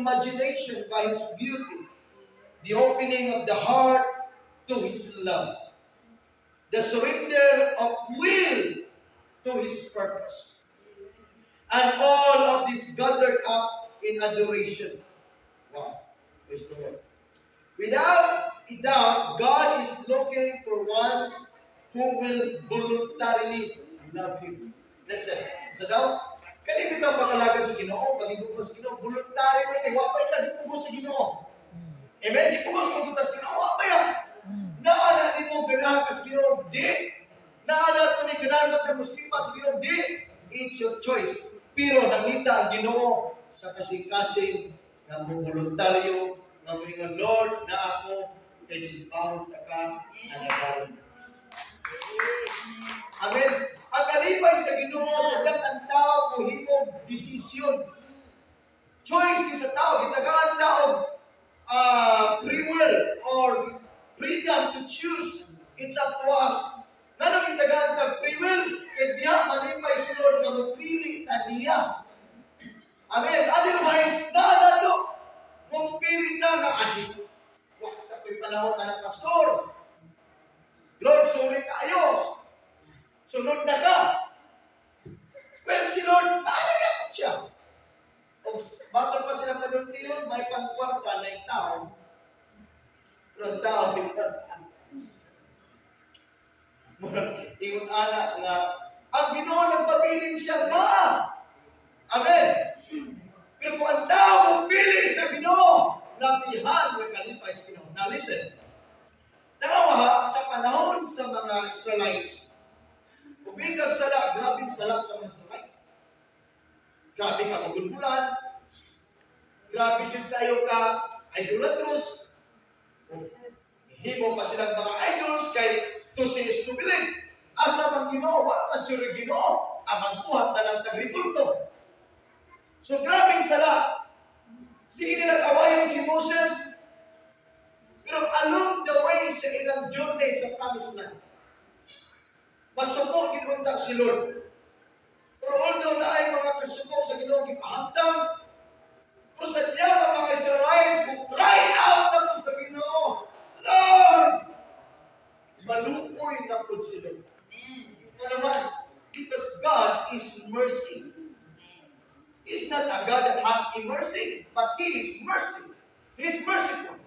imagination by His beauty, the opening of the heart to His love, the surrender of will to His purpose. And all of this gathered up in adoration. Wow. Praise the Lord. Without a doubt, God is looking for ones who will voluntarily love Him. Listen, sa daw, kani bitang pag-alagad sa Ginoo, pag-igugma sa Ginoo, voluntary man ni, wa pa ita gipugos sa Ginoo. Amen? Gipugos mo sa Ginoo, wa pa ya. Naa na nimo ganahan ka sa Ginoo, di. Naa na to ni ganahan ba ta mosimba sa Ginoo, di. It's your choice. Pero nangita ang Ginoo sa kasing-kasing nga mo voluntaryo nga moingon, "Lord, na ako kay simbahon ta ka, alagaron ta ka." Amen. Ang kalipay sa Ginoo sugat ang tao mohimog desisyon. Choice ni sa tao, gitagaan ta og free will or freedom to choose. It's up to us. Nganong gitagaan kag free will? Kay diha malipay si Lord nga mopili ta niya. Amen. Otherwise, naa na to. Mupili ta nga adi. Wa sa ko'y panahon anak pastor. Lord, sorry kaayo. Sunod na ka. Well, si Lord, naalaga po siya. O, bakit pa sila panultiyon, may pangkwarta na yung tao. Pero ang tao, may kwarta. Murag, ingon ana nga, ang Ginoo nagpabilin siya na. Amen. Pero kung ang tao pili sa Ginoo, labihan nga kalipay sa Ginoo. Now listen. Tanawa ha, sa panahon sa mga Israelites, kung kag sala, grabing sala sa mga Israelites. Grabe ka magulbulan, grabe jud kayo ka idolatrous. Himo pa silang mga idols kay to see is to believe. Asa man Ginoo, wala man sure Ginoo. Ang magbuhat na lang tagrikulto. So grabing sala. Sige nilang awayin si Moses. Pero along the way sa ilang journey sa promised land, masuko gid unta si Lord. Pero although naay mga kasuko sa Ginoo gipahamtang, pero sa diya ang mga Israelites mo cry out na pud sa Ginoo, "Lord!" Maluoy na pud si Lord. Ano naman? Because God is mercy. He's not a God that has a mercy, but He is mercy. He is merciful.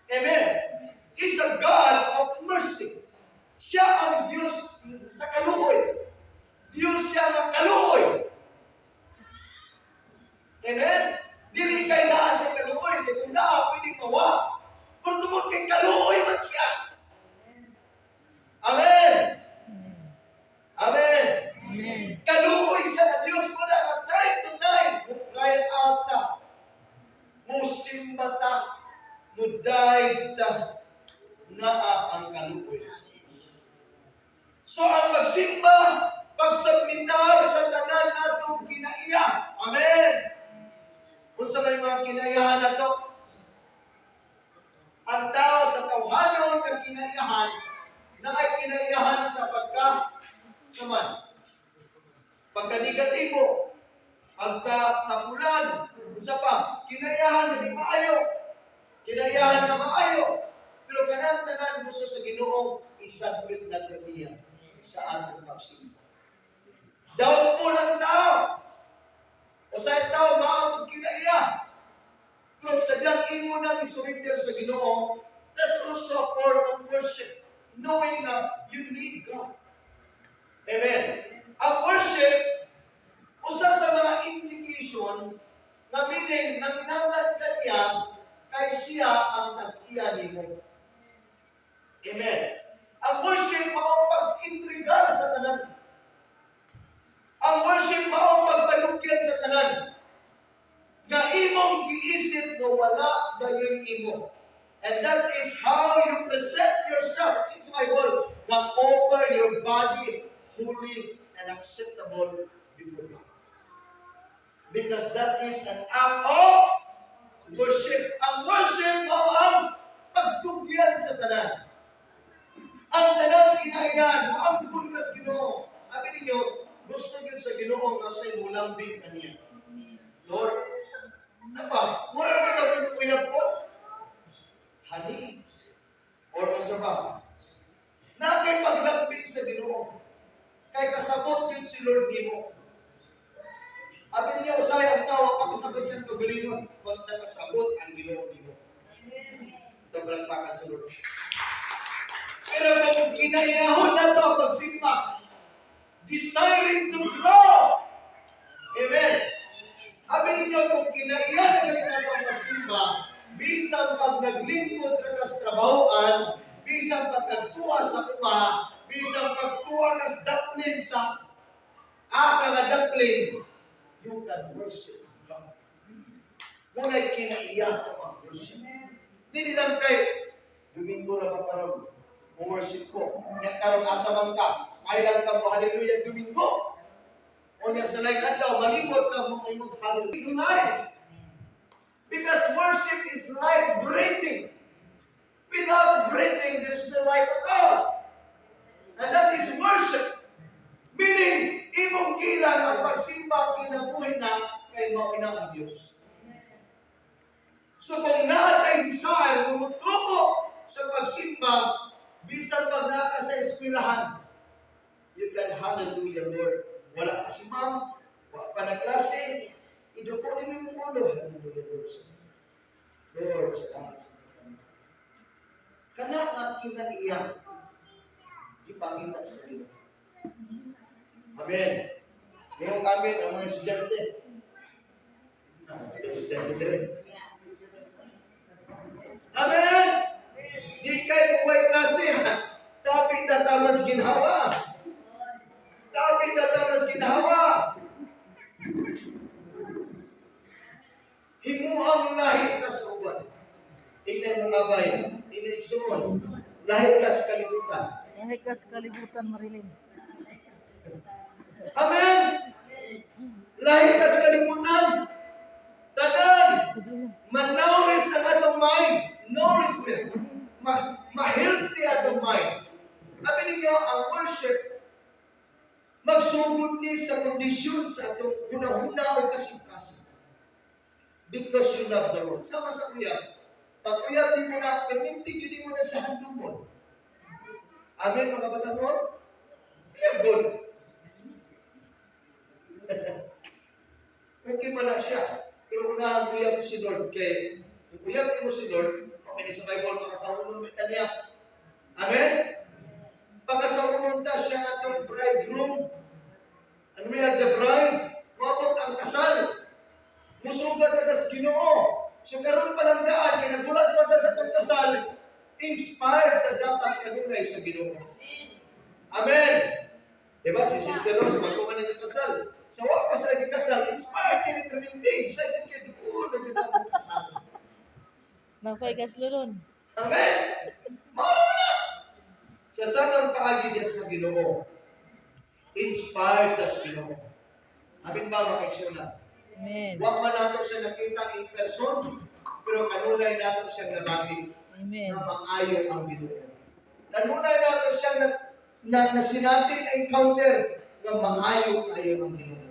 Amen. He's a God of mercy. Siya ang Diyos sa kaluoy. Diyos siya ng kaluoy. Amen? Dili kay naa sa kaluoy, kay kung naa, pwede mawa. Pero tungod kay kaluoy man siya. Amen. Amen. Amen. Kaluoy siya na Diyos mo na at time to time, mo cry out ta, mo simba ta, mo dive ta, naa ang kaluoy sa Diyos. So ang pagsimba, pagsubmitar sa tanan natong kinaiya. Amen. Unsa may mga kinaiyahan nato? Ang tao sa tawhanon ng kinaiyahan na ay kinaiyahan sa pagka naman pagka negatibo, pagka tapulan, unsa pa, kinaiyahan na di maayo, kinaiyahan na maayo. Pero kanang tanan gusto sa Ginoo isubmit nato niya sa atong pagsimba. Doubtful ang tao. O sa tao maabot kinaiya. Pero sadyang imo nang isurrender sa Ginoo, that's also a form of worship. Knowing that you need God. Amen. Ang worship, usa sa mga indication na meaning nanginahanglan ka niya kay siya ang tag-iya nimo. Amen. Ang worship mao pag-intrigar sa tanan. Ang worship mao pagpanugyan sa tanan. Nga imong giisip nga wala gayoy imo. And that is how you present yourself into my world. Nga offer your body holy and acceptable before God. Because that is an act of worship. Ang worship mao ang pagtugyan sa tanan. Ang tanan kinaiyan, moangkon ka sa Ginoo. Sabi ninyo, gusto yun sa Ginoo nga sa mulambing kaniya. Lord, ano ba? nakasabot siyang kaugalingon, mas nakasabot ang Ginoo nimo. Ito palakpakan sa Lord. Pero kung kinaiyahon na to ang pagsimba, desiring to grow. Amen. Abi ninyo, kung kinaiya na galing nato ang pagsimba, bisan pag naglingkod ra kas trabahoan, bisan pag nagtuwa sa uma, bisan pagtuwa kas daplin sa aka nga daplin, you can worship God. Wala'y kinaiya sa pag-worship. Dili lang kay Domingo ra ba karon mo worship ko. Nya karon asa man ka, may lang ka mo hallelujah Domingo. O nya sa laing adlaw malimot ka mo kay mag hallelujah. Life. Because worship is like breathing. Without breathing, there is no life at all. And that is worship. Meaning, imong gilan ang pagsimba kinabuhi na kay mao na ang Diyos. So kung naa tay desire, tumutubo sa pagsimba, bisan pag naa ka sa eskwelahan, you can hallelujah Lord. Wala ka si ma'am, wala pa na klase, iduko ni mo ulo, hallelujah Lord. Lord, salamat sa mga. Kana nga kinaiya, ipangita sa Ginoo. Amen. Ngayon kami, ang mga estudyante. Ah, estudyante dire. Amen! Di kay kung may klase, ha? Tapi tatamas ginhawa. Tapi tatamas ginhawa. Himuang lahi ka sa uban. Tingnan mga bay, tingnan igsuon. Lahi ka sa kalibutan. Lahi ka sa kalibutan, Marilyn. Amen! Lahi ka sa kalibutan. Tanan! Sige lang. Ma-nourish ang atong mind. Nourishment. Ma-healthy atong mind. Sabi ninyo, ang worship, magsugod ni sa kondisyon sa atong huna-huna o kasing-kasing. Because you love the Lord. Sama sa uyab. Pag uyab di mo na, perminti yun mo na sa handumon. Amen, mga batanon? Uyab good. Okay man na siya. Pero unahan uyab si Lord kay kung uyab mo si Lord, okay sa Bible, pakasawon mo niya. Amen? Pakasawon ta siya atong bridegroom. And we are the brides. Mabot ang kasal. Musugat na tas Ginoo. So karon pa lang daan, kay nagulat pa ta sa atong kasal, inspired ka dapat kanunay sa Ginoo. Amen. Diba si Sister Rose, bago man ang kasal. Sa wa pa sila gikasal, inspired kay ni Perminti, excited kay duol na ang kasal. Napay kaslulon. Amen. Mao naman na. Sa samang paagi niya sa Ginoo, inspired ta sa Ginoo. Amin ba, mga kaigsuonan? Amen. Wa man nato siya nakita in person, pero kanunay nato siyang nabati Amen. na maayo ang Ginoo. Kanunay nato siyang na sinati na encounter na maayo kayo ang Ginoo.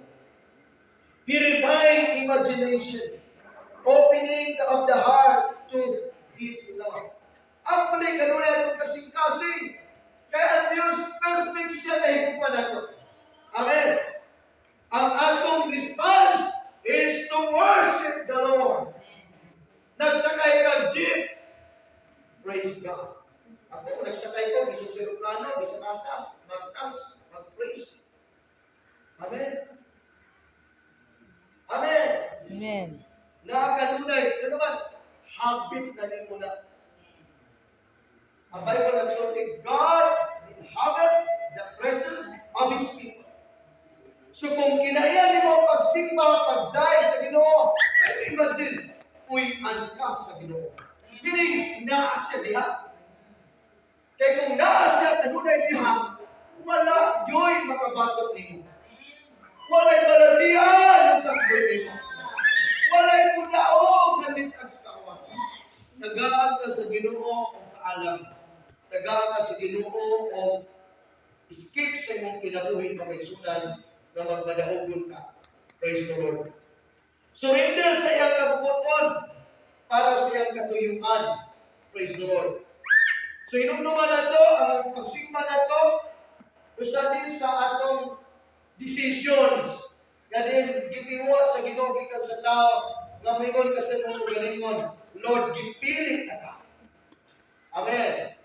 Purifying imagination, opening of the heart to His love. Ampli kanunay atong kasing-kasing. Kaya ang Diyos perfect siya na higugma nato. Amen. Ang atong response is to worship the Lord. Nagsakay kag jeep. Praise God. Ako, nagsakay ko, bisan sa aeroplano, bisan asa, mag-thanks, mag-praise. Amen. Amen. Amen. Nakakanunay. Ano naman? Habit na nimo na. Ang Bible nagsulti, God inhabit the praises of His people. So kung kinaiya nimo ang pagsimba, pagdai sa Ginoo, can you imagine, puy-an ka sa Ginoo. Meaning, naa siya diha. Kaya kung naa siya kanunay diha, wala yo'y makabatot nimo. Walay balatian ang takboy nimo. Walay mudaog nga lit-ag sa kawan. Tagaan ka sa Ginoo og kaalam. Tagaan ka sa Ginoo og escape sa imong kinabuhi, mga kaigsuonan, nga magmadaogon ka. Praise the Lord. Surrender sa iyang kabubut-on para sa iyang katuyuan. Praise the Lord. So hinumduman nato ang pagsimba nato usa din sa atong decision Kadin gitiwa sa Ginoo gikan sa tao nga moingon ka sa imong kaugalingon, "Lord, gipili ta ka." Amen.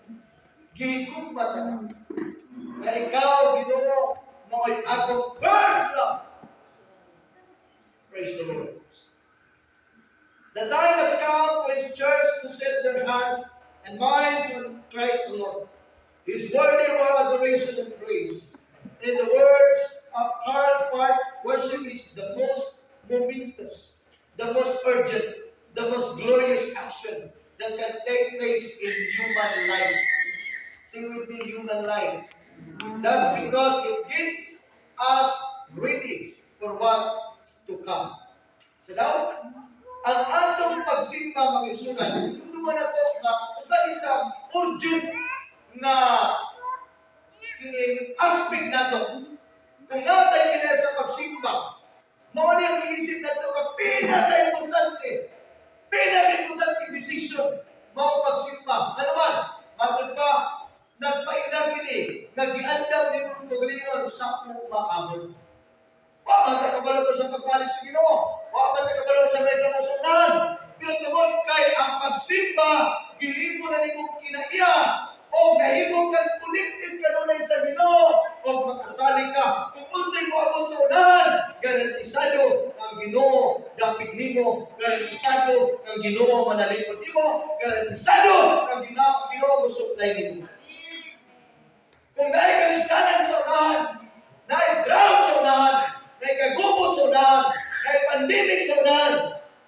Gihigugma ta ka. Nga ikaw, Ginoo, mao'y akong first love. Praise the Lord. The time has come for His church to set their hearts and minds on Christ alone. He is worthy of our adoration and praise. In the words of Karl Barth, worship is the most momentous, the most urgent, the most glorious action that can take place in human life. Say with me, human life. That's because it gets us ready for what's to come. So now, ang atong pagsimba, mga igsuonan, duwa na to nga usa isa urgent na kining aspect nato. Kung natay kini sa pagsimba, mao ni ang giisip nato nga pinaka-importante, pinaka-importante decision mao pagsimba. Ano man, matod pa, nagpaila kini nga giandam nimong kaugalingon sa maabot. Wa man ta kabalo sa pagbalik sa Ginoo. Wa man ta kabalo sa may kamusunan. Pero tungod kay ang pagsimba gihimo na nimong kinaiya o nahimo kang connected kanunay sa Ginoo o makasalig ka kung unsay moabot sa unahan, garantisado ang Ginoo dapig nimo, garantisado ang Ginoo manalipod nimo, garantisado ang Ginoo mo supply nimo. Kung naay kalistanan sa unahan, naay drought sa unahan, naay kagubot sa unahan, naay pandemic sa unahan,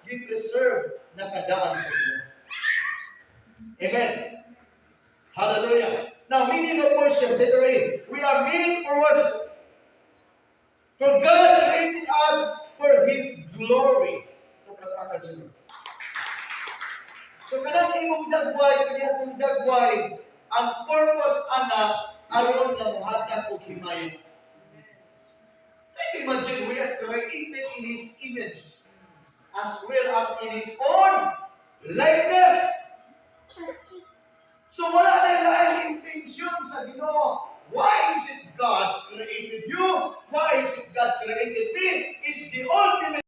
gi-preserve na kadaan sa Ginoo. Amen. Hallelujah. Now, meaning of worship, literally, we are made for worship. For God created us for His glory. Ito palakpakan sa Lord. So, kanang imong dagway, kini atong dagway, ang purpose ana aron nga mohatag og himaya. Try to imagine, we are created in His image as well as in His own likeness. So wala na laing intention sa Ginoo. Why is it God created you? Why is it God created me? Is the ultimate